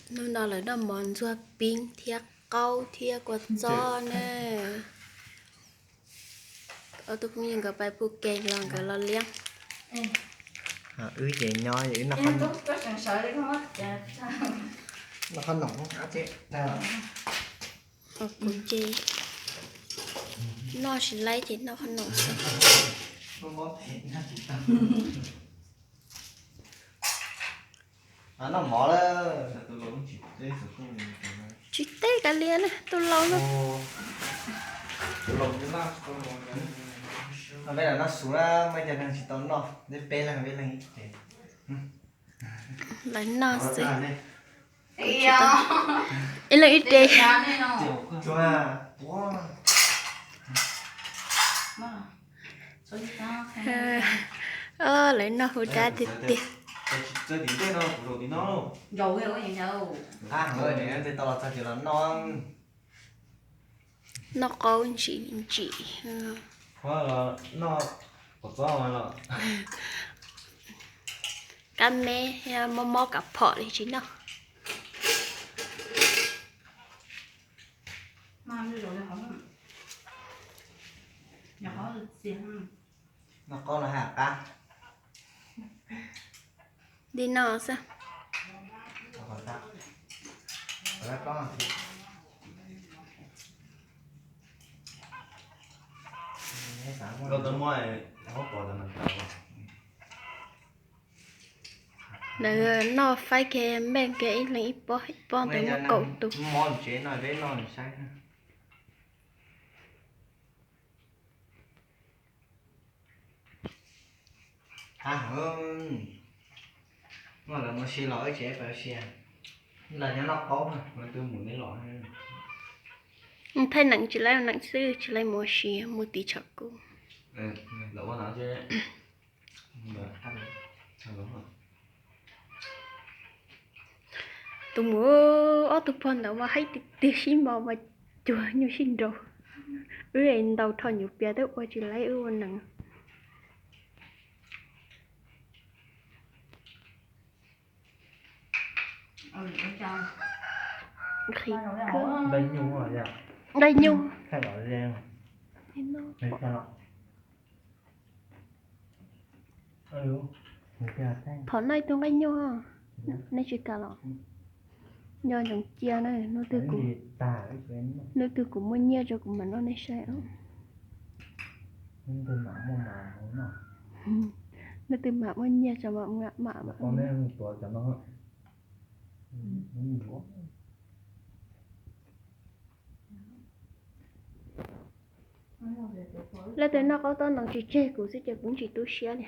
Hnub no lawv noj mov ntxuag pib thiab qaub thiab kua txob na. Ob tug phooj ywg nkawd pais pw ke los nkawd los liab. Wb ces nyob wb noj qhob noom. Kuv ces noj tsis laib ces noj qhob noom xwb. Noj mov lawm. Tsis teb kav liam na, tus laus no. Peb lam noj su na, muaj cov neeg tsis tau noj, peb leeg peb leeg ib ce. Lawv noj xwb. Ib leeg ib ce. Lawv noj hu dab tiag tiag. Noj qaub ntsim ntsim. Kab me, mob mob kav phom li tsis noj. Noj qaub los haj qab. Li no xwb. Lawv noj faib kiag npej kiag ib leeg ib pob, ib pob ntawd muaj kaum tus. Muaj lawv mus si los wb tsev pab si, los nyob noj qaub. Thaij neem tsis laib, neem xwb tsis laib mus si, mus tiv tsham kub. Tus mus, ob tug pog ntawd mas haib tiag tiag, sib mos mas cuag nyuj sib nraus. Wb es ntaus rho nyuv pias twb ua tsis laib wb ua nees. Nqaij nyuj. Phom noj ib tug nqaij nyuj, nej tsis kam los? Nco ntsoov cia na, hnub twg kuv muaj nyiaj rau kuv mam noj nej saib. Hnub twg mam muaj nyiaj rau mam mam. Leej twg noj qaub tob noov tsis tseg kuv xwb ces kuv tsis tu siab li.